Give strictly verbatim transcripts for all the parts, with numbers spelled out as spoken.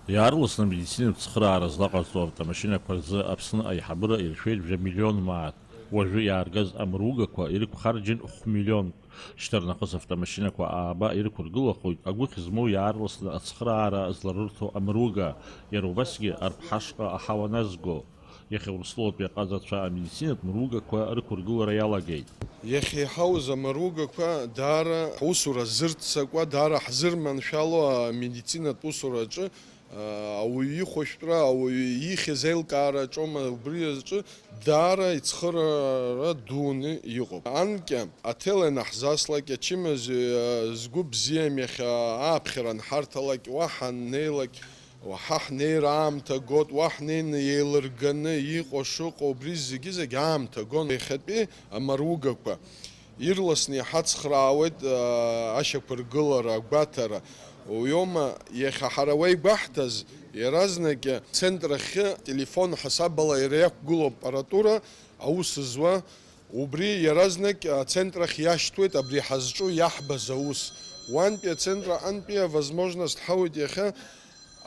Иаарласны амедицинатә цхыраара злаҟазҵо автомашьынақәа рзы Аԥсны аиҳабыра иршәеит жәа миллион мааҭ. Уажәы иааргаз амыругақәа ирықәхарџьын хә-миллионк. Шьҭарнахыс автомашьынақәа ааба ирықәыргылахоит агәыхь змоу иаарласны ацхыраара зларырҭо амыруга, иара убасгьы арԥҳашҟа аҳауа назго. Иахьа Урыстәылатәи аҟазацәа амедицинатә мыругақәа рықәыргылара иалагеит. Иахьа иҳауз амыругақәа даара ҳусура зырццакуа, даара ҳзырманшәало амедицинатә усураҿы, а, ауаҩы ихәышәтәра, ауаҩы ихьыз аилкаара аҿоума, убри аҿы даара ицхыраара дуны иҟоуп. Анкьа аҭел ианаҳзаслак, ачымазаҩ, а, згәы бзиам иахьа ааԥхьара анҳарҭалак, уа ҳаннеилак, уаҳа ҳнеира аамҭа гот, уа ҳнеины еилырганы иҟоу шыҟоу, убри зегьы-зегь аамҭа гон. Иахьатәи амаругақәа ирласны иҳацхраауеит, аа, ашьақәыргылара, агәаҭара. Уиоума, иахьа ҳара уа игәаҳҭаз, иаразнак ацентр ахьы телефон ҳасабала иара иақәгылоу аппаратура аус зуа, убри иаразнак ацентр ахь иашьҭуеит абри ҳазҿу иаҳбаз аус. Уантәи ацентр аҟынтәи авозможност ҳауеит иахьа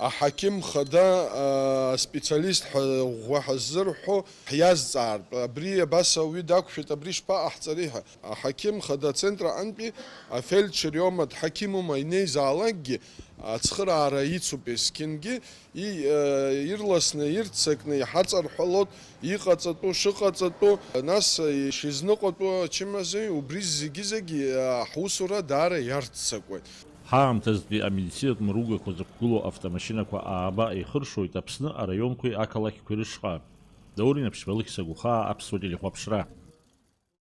аҳақьым хада, а, специалист ҳәа ӷәӷәа ҳаззырҳәо ҳиазҵаартә, абри абас ауаҩы дақәшәеит, абри шԥаҟаҳҵари ҳәа. Аҳақьым хада ацентр аҟынтәи афельдшер иоума, дҳақьымума инеизаалакгьы, ацхыраара ицуп есқьынгьы, и-, э, ирласны, ирццакны иҳаҵарҳәалоит, иҟаҵатәу, шыҟаҵатәу, нас, э, ишизныҟәатәу ачымазаҩ, убри зегьы-зегь, э, ҳусура даара иарццакуеит. Ҳаамҭазтәи амедицинатә мыругақәа зықәгылоу автомашьынақәа ааба еихыршоит Аԥсны араионқәеи ақалақьқәеи рышҟа. Даур Инаԥшьба, Лықьса Гәхаа, Аԥсуа телехәаԥшра.